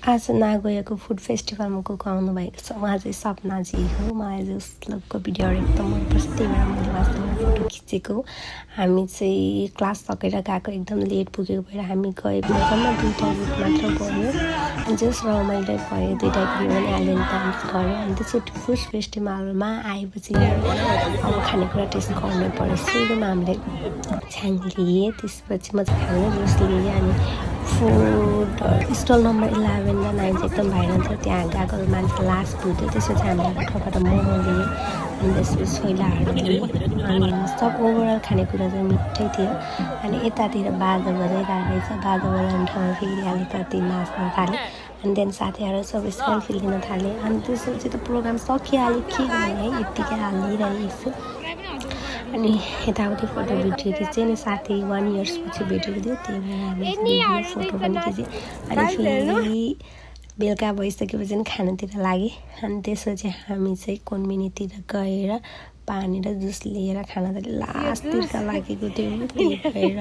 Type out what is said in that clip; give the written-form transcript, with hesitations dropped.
आज नागोयाको फुड फेस्टिभलमा को आउनु भएको छ। उहाँ चाहिँ सपनाजी हो। मलाई चाहिँ उसको भिडियोहरू एकदम मनपर्छ, त्यही भएर मैले उहाँसँग फोटो खिचेको। हामी चाहिँ क्लास सकेर गएको, एकदम लेट पुगेको भएर हामी गएको जम्मा 2टा रुट मात्र गयो। अनि जस रमाइलो भयो, 2टा ग्रुप पनि आइल्यान्ड डान्स गऱ्यो। अनि त्यसपछि फुड फेस्टिभलमा आएपछि अब खानेकुरा टेस्ट गर्नु पर्यो। सुरुमा हामीले छ्याङ लिए, त्यसपछि म चाहिँ खाने जुस लिएँ। अनि फुड स्टल नम्बर 11 र 9 चाहिँ एकदम भाइरल छ, त्यहाँ गएको मान्छे लास्ट पुग्यो। त्यसपछि हामीले ठोबाट मोमो लिए, अनि त्यसपछि छोइलाहरू लिए। अनि सब ओभरअल खानेकुरा चाहिँ मिठै थियो। अनि यतातिर बाजा बजाइरहेको रहेछ, बाजा बजाउने ठाउँमा फेरि अलिकति नाच्न थाल्यो। अनि त्यहाँदेखि साथीहरू सबै सेल्फी लिन थाले। अनि त्यसपछि त प्रोग्राम सकिहाल्यो, के गर्ने है, यत्तिकै हालिरहेको छु। अनि यताउति फोटो भिडियो खिचेँ। अनि साथी 1 इयर्सपछि भेटेको थियो, त्यही भएर हामी फोटो पनि खिचेँ। अनि फेरि बेलुका भइसकेपछि खानातिर लागेँ। अनि त्यसपछि हामी चाहिँ कोन्मिनीतिर गएर पानी र जुस लिएर खाना त लास्टतिर लागेको थियो, त्यही भएर